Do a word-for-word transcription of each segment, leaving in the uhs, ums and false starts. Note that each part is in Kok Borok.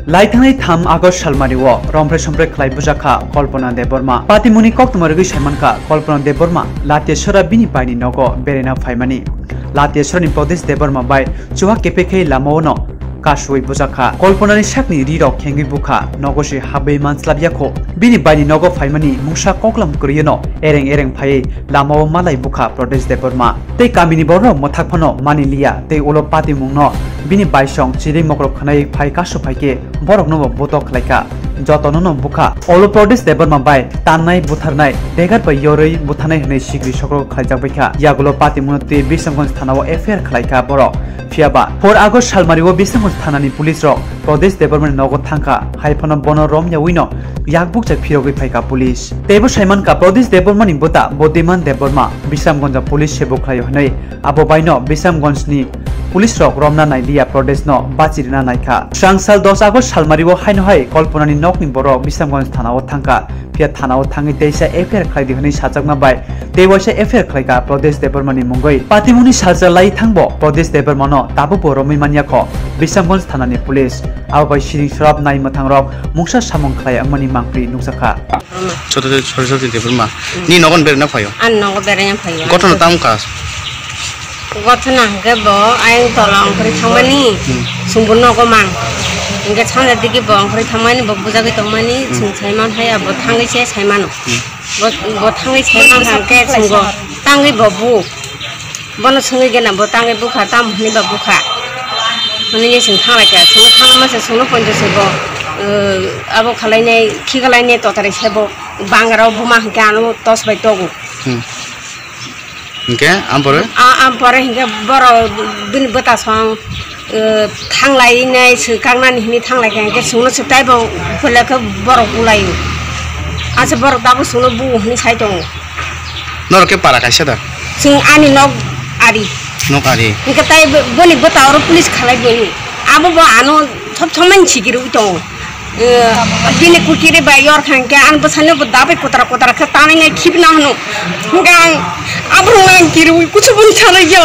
Laithangnai tham August salmari o romphre somphre khlai bujakha Kalpana Debbarma. Patimungni koktwma rwgwi saimankha Kalpana Debbarma Latiasora bini baini nogo beraina phaimani. Latiasorani Pradesh Debbarma bai chuha kepekhe lamao no kasui bujakha. Kalpanani sakni ri rok khengwi bukha, nogo se habwi manslap yakho. Bini baini nogo phaimani mungsa koklam kwrwi no ereng ereng phaiwi lamao malai bukha Pradesh Debbarma. Tei kamini borok mwthak phano mani liya tei ulo patimungno bini baisong chiri mokrok khwnai phai kasu phaikhe borokno bo botok khlaikha. Jotono no bukha. Olo Pradesh Debbarma bai tannai butharnai, degar bai yorwi butharnai hwnwi sikri sokro khlaijak baikha. Yagulo patimungno twi Bisramganj thanao F I R khlaikha borok. Phiyaba four August salmari o Bisramganj thanani police rok Pradesh Debbarmani nogo thangkha, hai phano bono romyawino yakbukcha phirogwi phaikha police. Teibo saimankha Pradesh Debbarmani bwta Bodhiman Debbarma Bisramganjo police sebo khlaio hwnwi, abo baino Bisramganjni police rok romna nailiya Pradeshno bachirina naikha. Swrangsal dos August salmari o haino hai Kalpanani nokni borok Bisramganj thanao thangkha. Phiya thanao thangwi teisa F I R khlaidi hwnwi sajakma bai tei waisa F I R khlaikha Pradesh Debbarmani mungwi. Patimungni salsa lai thangbo Pradesh Debbarmano tabukbo romwi manyakho Bisramganj thanani police. Abo bai siring sorap nai mwthangrok mungsa samung khlai wngmani mangpri nukjakha. Chotro Saraswati Debbarma. Ni nogon berna phaio? An nogo berna phaio. Gothona tam kha? Gothona hwnkhe bo ayang tola ongkhorwi thangmani, hmm, chwngbo nogo mang. Hwnkhe sanja digi bo ongkhorwi thangmani, bo bujagwi tongmani, hmm, chwng saiman hai abo thangwi se saimano. Hmm. Bo, bo thangwi saimang hwnkhe chwngbo tangwi bo bu. Bono swngwi gana bo tangwi bukha, tamo hwnwi ba bukha. Hwnwi chwng thanglaikha, chwngno thangma se chwngno poito se bo, eh, abo khalainai, khi khalainai totari se bo bangrao buma hwnkhe ano tos bai togo. Hmm. Hingke, ampore? A, ampore hingke borok bini bwtasong, eh, thanglai nai swkang nani hini thanglai kha hingke chwngno swk taibo hwlekhe borok bulaio. Asa borok tabuk chwngno bu hini sai tongo. Norok khe para kaisa da? Chwng ani nok ari. Nok ari. Hingke tai bo-, boni bwta oro police khalai bini. Abo bo ano sob somai sikirwi tongo. Eh, bini kukiri bai yor kha hingke, ani bwsano bo dabai kotra kotra khe tanai nai khibna hano. Hingke ang aborok ang kirui kuchubun sanai ya.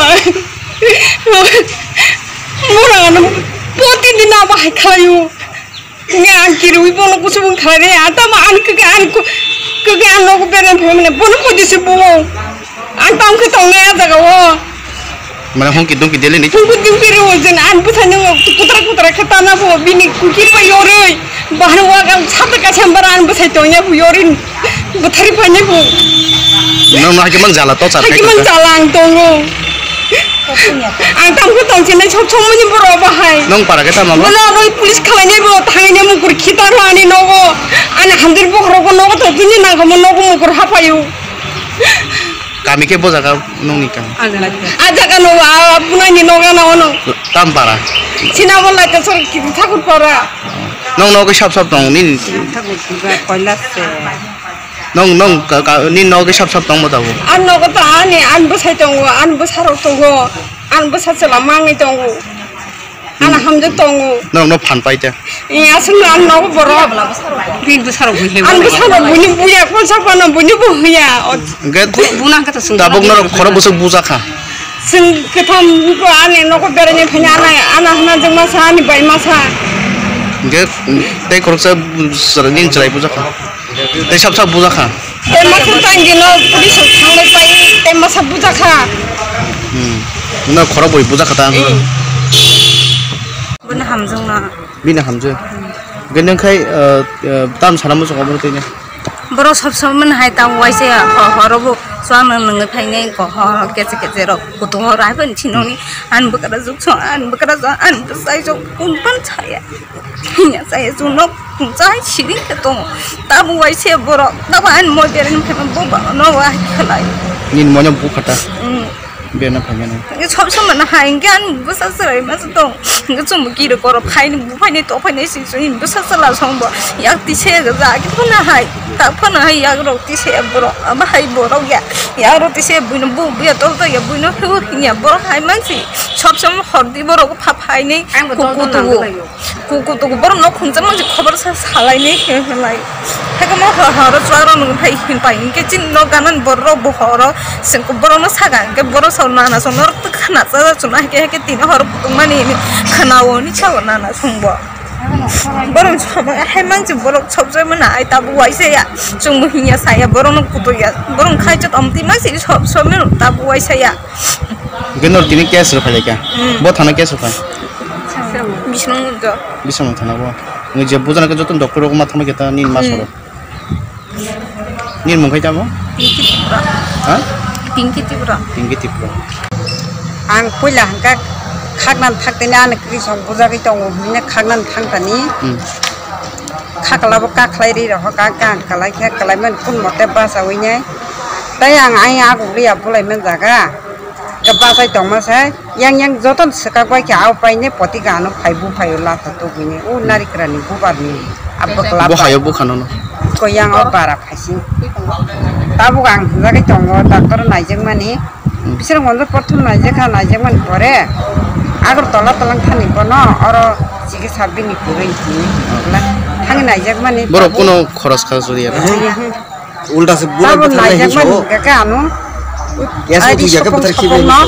Mora ano protidin abo hai khlaio. Hingke ang kirui bono kuchubun khlai re, atama ani kake ani ku-, kake ang nogo beren phaimane bono podi se bo. Ang tamo khe tongnai a jaga o. Mane hongki dongki deli ni. Hongki dongki rw jen an bwthai nw kutra kutra khe tana bo bini kukir bai yorwi. Bahar wa gam chata kaisa bara an bwthai tongya bo yorwi. Bwthari phainai bo. Nang no hakhe mang jala to char. Hakhe mang jala ang tongo. Ang tam khe tong chinai sob somoni boro bahai. Nang para khe tama bo. Bono abo police khalai nai bo thangai nai mukur khita rw ani nogo. Ani hamdir bokhro ko nogo to tini nang kamo nogo mukur hapayo. Kami khe bo jaga nongni kami? A jaga no, a bunai ni noga na ono. Tam para? Sina mo lai ta sor ki thakur para. Nong nogo sap sap tong nini? Thakur ki ba koila se. Nong, nong ka, ka, nini nogo sap sap tong mo tabo? An nogo ta ani, an bwsai tongo, an bwsa rok tongo, an bwsa chwla mangi tongo. Ana hamjak tongo. Norokno phan pai ta. Aswk no ang nogo borok. Bini bwsarok bui hebo. Ang bwsarok buini buya, konsa phano buini bo huya. Hwnkhe bu-, buna hwnkhe to swngna tabuk norok khorok bwswk bujakha. Chwng kwtham ko ani nogo beraina phaina ana, ana hwnna jwk masa, ani bai masa. Hwnkhe tei khoroksa bu-, chwrai, nini chwrai bujakha. Tei sab sab bujakha. Tei masa tangwi no police rok thanglai pai, tei masa bujakha. Hmm. No khorok bui bujakha ta. Hmm. Bini hamjwk no. Bini hamjwk. Hmm. Gwnang khai, eh, eh, tam sana muchung obo twi ne. Borok sob sob mani hai tam waise ho-, horo bo chuang nang nang phainai ko ho-, ho keche keche rok kutung horo hai phani chinoni an bwkra juk song an bwkra juk an bwsai juk kun pan chaya. Hinya chaya chwng nok chai siring khe tongo. Tabuk waise borok, tabuk ani moi bereng phaima bo ba no wa khlai. Nini moino bukha ta. Mm. Berna phaimani. Sob sob mano hai hwnkhe ani bwsa chwrai ma tong. Hwnkhe chwng bo kiri koro phaini bu phaini to phaini si chwng bwsa chwla song bo. Yak tise ga ja ki phana hai. Ta phana hai yak rok tise borok. Aba hai borok ya. Yak rok tise buino bu buya to to ya buino khe hinya borok hai mansi. Sob sob hordi borok pha phaini. Kuku tugu. Kuku tugu borok no khungsa mansi khobor sa salai ni hwnlai. Hake mo hor hor chuaro nung phai hin pai hingke chin no ganan borok bo horo sengko borok no saga hingke borok sa nana song norok khana cha cha chuna hake hake tini hor kutung mani khana o ni cha nana song bo. Borok sobo hai mansi borok sobjak mana ai tabuk waisa ya. Chwngbo hinya saya borok no kutuk ya. Borok khai chot omtwi mansi sob sob mano tabuk waisa ya. Hwnkhe nor tini case rw phailaikha. Hmm. Bo thana case rw phai. Bismung jo. Bismung thana bo. Ngi je bujana khe joto doctor rok ma thangma khe ta nini ma Hmm. soro. Nini mung khai tamo? Pinky Tripura. Ha? Pinky Tripura. Pinky Tripura. Ang puila hangka khaknan thaktini ani kri song bujagwi tongo hwnwi khaknan thangtani. Hmm. Khaklabo kakhlai ri rohor ka, ka kalai khe kalai man kun mote bachawi nai. Tai ang ai aguk ri abulai man jaga. Ga bachai tongma sai, yang yang joto swkak bai khe au paine poti gano phai buphai o latha tubui ni, o Hmm. narikrani bubar ni, a bwkla Bo bai. Hayo bukha nono. Ko yang o bara phaising. Tabuk ang hwnjagwi tongo, doctor naijakmani. Hmm. Bising monjo prothom naijakha, naijakmani pore Agartala talang thani bono oro chikitsa bini kwrwi hwnwi. Thangwi naijakmani Borok tabuk. Kuno khoros khas rwya na? Hmm. Ulta se bura Tabuk bwthar nai naijakmani sao. Hwnkhe ano Yes, ai o tuya ke sopong bwthar khibi sopong no sao.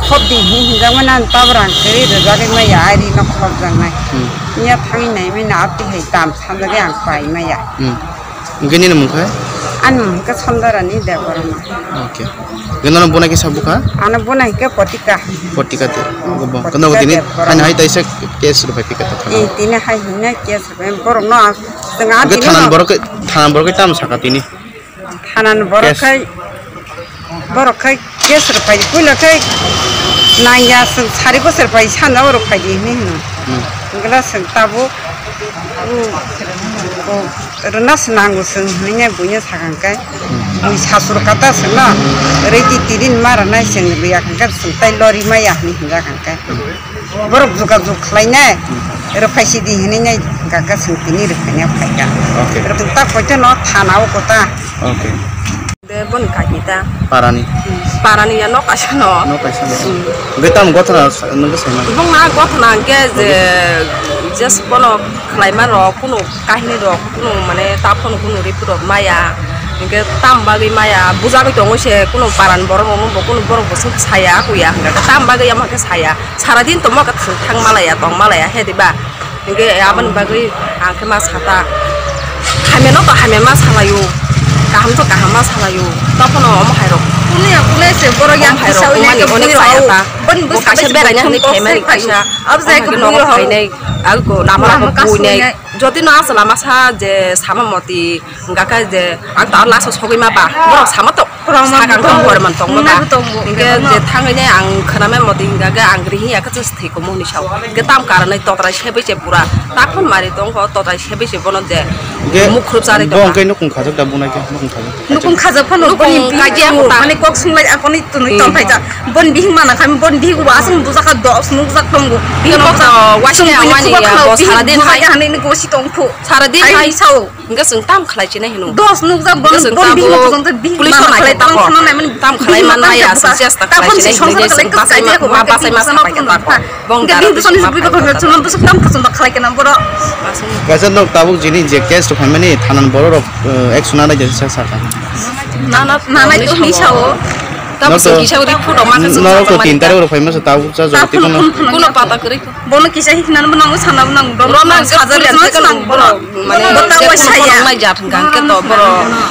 Khobdi hin hinjakmani ano tabuk rang kwrwi rwjagwi maya ai ri no khobjaknai. Hmm. Iya thangwi naimani ati hai tam sanjagwi ang pai maya. Hmm. Hwnkhe nini mung khe? Ani mung khe Sondarani Debbarma. Okay. Hwnkhe nono buna kisa bukha? Ano buna hwnkhe Potika. Potika te. Hmm, Bo Potika kono tini Debbarma. Hani hai taisa case rw phai pika ta thana. Eh, tini hai hwnna case rw phai borok no ang tong a Hwnkhe tini thanan no. Borok khe, thanan borok khe tamo saka tini? Thanan borok Case. Khai, borok khai case rw phai, puila khai nangya chwng sari bwswr phai sanja oro phai di hinwi hwno. Hmm. Hwnkhe chwng tabuk, u, u, rwna se nango chwng hinwi buino sakha khe. Hmm. Bui sasur kata chwngno, rwdi tirin ma rwnai chwng rwya kha khe chwng tai lori maya hinwi hwnjak kha khe. Hmm. Borok jogajog khlainai, rwphai sidi hinwi nai hwnkha khe chwng tini rwphaina phaikha. Okay. Rwphai ta poito no thana o kota. Okay. De boni kaki ta. Parani. Parani ya nok kaisa no. Nok kaisa no. Hmm. Hwnkhe tamo gothana sa-, nokhe saimano? Bongna gothana hwnkhe je, Nokhe. Je bono khlaima rok, kuno kahini rok, kuno mane ta phano kuno report rok maya. Hwnkhe tam bagwi maya, bujagwi tongo se, kuno parani borok rok no bo kuno borok bo swk saya, kuya hwnkhe tam bagwi ama khe saya. Sara din tongma khe thang, thang malaya, tong malaya, he diba? Hingke aboni bagwi ang khe ma sata. Hamya no to hamya ma salaio, kaham to kaham ma salaio, tophano omo hai rok. Kuni ya kule se borok yang kisa wngmani onek saya ta. Bo kaisa beraina hinwi phaimani kaisa. Abo jai ko nogo phainai, abo ko lama lama buinai. Jodi no asala masa je sama moti, hingka khe je ang ta last o sogwi ma ba, borok sama to. Sakang tong, borman tongma ba. Hingke je thangwi nai ang khwnamai moti hingka khe ang gri hiya khe se thwi komo hinwi sao. Hingke tam karanai totrai sebai se pura. Takhon mari tongkho totrai sebai se bono je. Hingke mukhrub chari bo tongkha. Hingke nukung khajak da bunai khe nukung khajak. Nukung khajak phano boni bihik kajia kota. Mane kok sunglai akoni tunui tongthai ja. Boni bihik mana kami boni bihik bo asung bujaka dos nukjak tongo. Bihik bo wasia wani ya bo sara din hai. Bujaka hanai ni gosi tongkho. Sara din hai sao. Hingke chwng tam khlai chinai hino. Dos nukjak bon, bon bihik no bujang tei bihik police mana no khlai tam khna nai mani tam khlai man maya chwng chesta khlai chinai hino chwng basai ma basai ma sapai ka ta ko. Bong dara bihik soni bihik ko chwng bwswk tam khna chwng khlai kana boro. Kaisa nok tabuk jini je case rok phaimani thanan borok rok action nai jesa saka. Nana nana to ni sao. Tabuk chwng kisa uri photo ma chwng norok to tin tarok rok phaima sa tabuk cha jodi kono. Kono pata kwrwi. Bono kisa hiknani bo nango sana bo nango. Bono sajak ya sa bono. Mane bono ta je wa saya. Bono nai jat hingka hingke to boro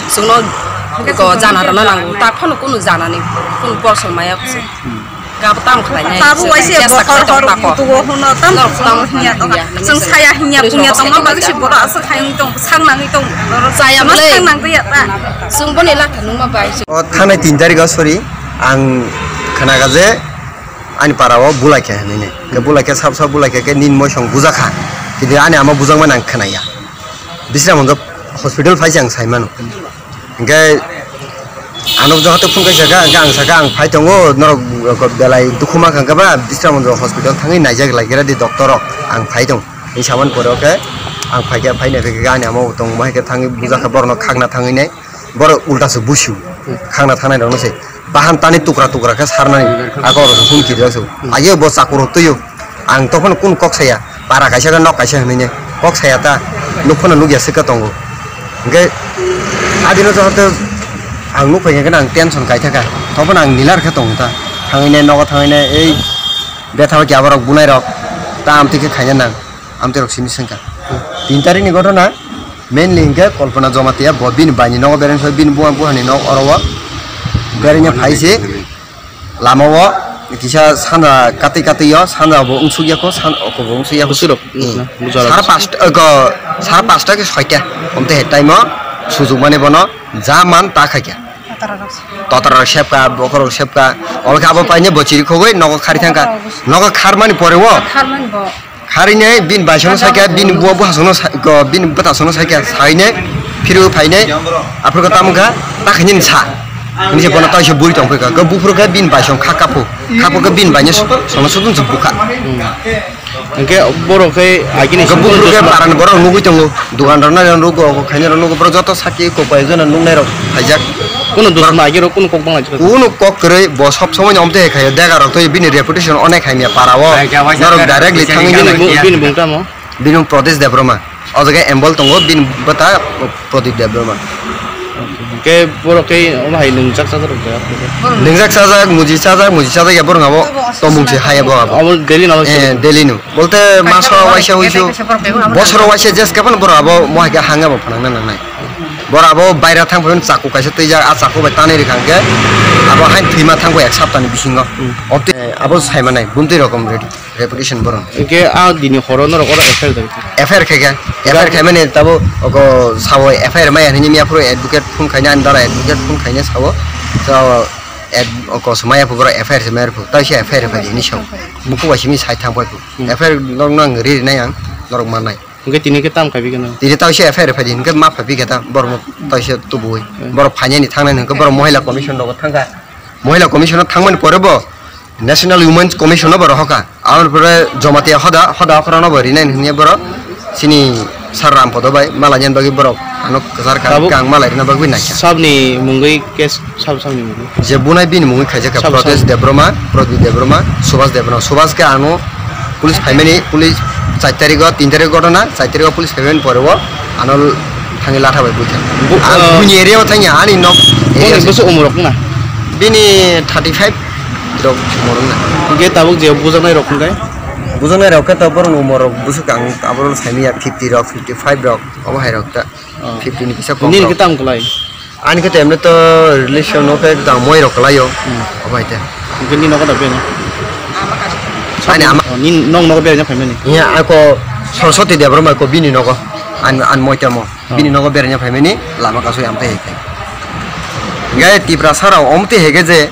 sungno ko jana rana nango. Ta phano kunu janani kunu porson maya kusi. Gabo tam khlai nai. Tabu waise bokhor hor tugo hono tam. Norok tam hinya to. Sung saya hinya punya to ma bagwi si boro asa khayung tong sang nangwi tong. Saya boleh. Sang nangwi ya ta. Sung boni lakha nungma bai. O thanai tin tarikh o sori ang khnaga je ani para o bulai khe hinwi. Ke bulai khe sab sab bulai khe ke nin moisong bujak kha. Kidi ani ama bujak mani ang khwnaya. Bisra monjo hospital phai se ang sai mano. Hingke ano joto phone kaisa kha, hingke ang saka ang phai tongo, norok belai dukhu ma kha ba, Bisra monjo hospital thangwi naijak lai khe di doctor rok, ang phai tong. Ni saman pore oke, ang phai khe phai nai khe ani ama tong ma khe thangwi bujak kha borok no khakna thangwi nai. Borok ulta se busu, khakna thanai rok no se. Bahan tani tukra tukra khe sarnani ako rok humki rw su. Aye bo chakur rok twiyo. Ang tophano kun kok saya. Para kaisa khe nok kaisa hinwi ne. Kok saya ta. Nuk phano nuk ya swkha tongo. Hingke adino joto ang nuk phai khe ang tension kai thaka. Tophano ang nilar khe tongo ta. Thangwi ne nogo thangwi ne ei betha khe aborok bunai rok. Ta amtwi khe khaina nang. Amtwi rok simi swngkha. Tin tarikni ghotona, mainly hinkhe Kalpana Jamatia bo bini baini nogo bereng soi bini buma buhani nok oro o berengya phai se lama o kisa sanja katwi katwi o sanja bo wngsuk ya kho san oko bo wngsuk ya kho. Bwswk rok, hmm, bujal. Sara pasta, oko sara pasta khe soita. Omte he time o sujuk mani bono ja man ta khaikya. Totara rok sepka, bokhorok sepka. Obo khe abo paine bo chiri khogwi nogo khari thangkha. Nogo kharmani pore o. Kharmani bo. Kharinai bin baisongno saikha, bin buwa buhasongno sa-, go, bin bwtasongno saikha, sainai, phiru phainai, aphuru khe tamo kha, ta khainai sa. Hinwi se bono taisa bui tong phai kha, go buphuru khe bin baisong kha kaphu, kaphu khe bin bainai so-, songno sudun se bukha. Hwnkhe borok khe agini go buphuru khe parani borok nugwi tongo, dugan rok nai rok nugo, khainai rok nugo, borok joto saki kok bai gana nuknai rok phaijak. Kuno dusma agi rok kuno kok bangla. Kuno kok kwrwi, bo sob somoi omte hai khaio, dega rok to bini reputation onek hai mia para o. Norok directly thangwi bini bung-, bini bung tamo? Bini bung Pradesh Debbarma. O jaga embol tongo, bini bwta Pradip Debbarma. Ke borok ke omo hai nungjak chajak rok da? Nungjak chajak, muji chajak, muji chajak ya borok abo tomung se hai abo abo. Abo daily no? Eh, daily no. Bolte maso waisa huisu, bosoro waisa jes kapan borok abo mohai ke hanga bo phanang nangnai. Borok abo baira thang phai chaku kaisa twijak, a chaku bai tanwi rikha hwnkhe abo hain thwima thangbo ek saptani bisingo. Hmm. Ote, eh, abo saimanai, buntwi rokom ready, reputation borok. Hwnkhe a dini horo norok oro F I R dai? F I R khaikha, F I R khaimani tabo oko sao F I R maya hinwi miya phuru advocate phone khaina ani dara advocate phone khaina sao. So, ad-, oko se maya phuru F I R se maya phuru, taisa F I R phai hinwi sao. Buku bai simi sai thang phai phuru. Hmm. F I R norok nang ri rinai ang, norok mannai. Hwnkhe tini khe tam khai bigeno? Tini taisa F I R phai di, hwnkhe ma phai bigeta, borok taisa tubuwi. Hmm. Borok phainani thangnani hwnkhe borok mohila commission rogo thangkha. Mohila commission o thangmani pore bo National Women's Commission o borok hoka. Aboni pore Jamatia hoda, hoda okra no bo rinai hwnkhe borok chini sir Rampodo bai malai nani bagwi borok ano kwchar kha, tabuk kang malai rina bagwi naikha. Sabni mungwi case Sabo samni mungwi. Je bunai bini mungwi khaijak kha Sabo Pradesh samni. Debbarma, Pradip Debbarma, Subhas Debbarma. Subhas khe ano police phaimani, police char tarikh o, tin tarikh ghotona, char tarikh o police phaimani pore o ano thangwi latha bai buitha. Bu-, Ang uh, buini area o thangya, ani nok area bini se. Bwswk umor rok wngna? Bini thirty five rok umor wngna. Hwnkhe tabuk je bujaknai rok hwnkhe? Bujaknai rok khe to borok ni umor rok bwswk ang abo saimanya fifty rok, fifty five rok obo hai rok ta. Oh. Fifty ni kisa kom nini rok. Khe tam kwlai? Ani khe temne to relation no khe tang moi rok kwlai o. Hmm. Obo hai te. Hwnkhe nini nogo da beno? Ani ama. Oh, nini nok nogo beno phaimani? Iya, ako Saraswati Debbarma ko bini nogo. An, an moi tamo. Oh. Bini nogo beranya phaimani lama kasu yang phai phai. Gai Tiprasa rok omti hege je,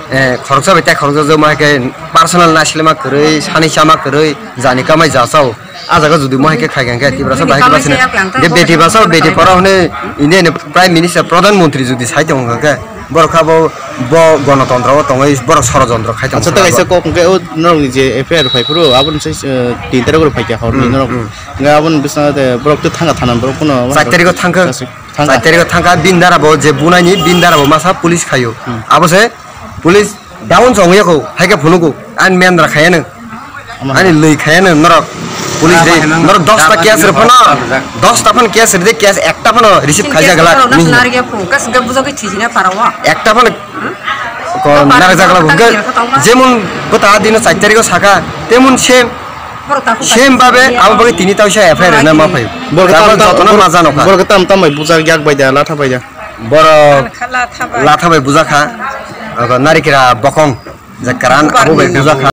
eh, khoroksa bai tai khoroksa jo ma ke personal nasilema kwrwi, sani chama kwrwi, jani kamai ja chao. A jaga jodi mo hai khe khai kha khe Tiprasa bahai khe basina. Je beti basa, beti para hwnwi India ni Prime Minister, Pradhan Mantri jodi sai tong kha khe, borok kha bo, bo gonotontro o tongwi borok sorojontro khai tong kha. Acha, ta kaisa kok hwnkhe o norok ni je F I R phai phuru, aboni sai, eh, tin tarikh o phai kha horni norok. Hmm. Hwnkhe aboni bwskango de borok twi thangkha thana borok kuno. Char tarikh o thangkha. Char tarikh o thangkha, bini dara bo je bunaini, bini dara bo masa police khaio. Hmm. Abo se Police down chong ya ko, hai khe phunuk ko, ani mendra khaya nang. Ama ani lwi khaya nang norok. Police de, norok dos ta case rw phano, dos ta phano case rw de, case ekta phano receive khaijak glak. Ekta phano ko narjak glak. Jemon bwta dino char tarikh o saka, temon same, same babe abo bagwi tini taisa F I R rwna ma phaio. Borok tam tam, jotono ma jano kha. Borok tam tam bai bujak yak bai da, latha bai da. Borok latha bai bujak kha. Narikira bokong. Je karan abo bai bujak kha.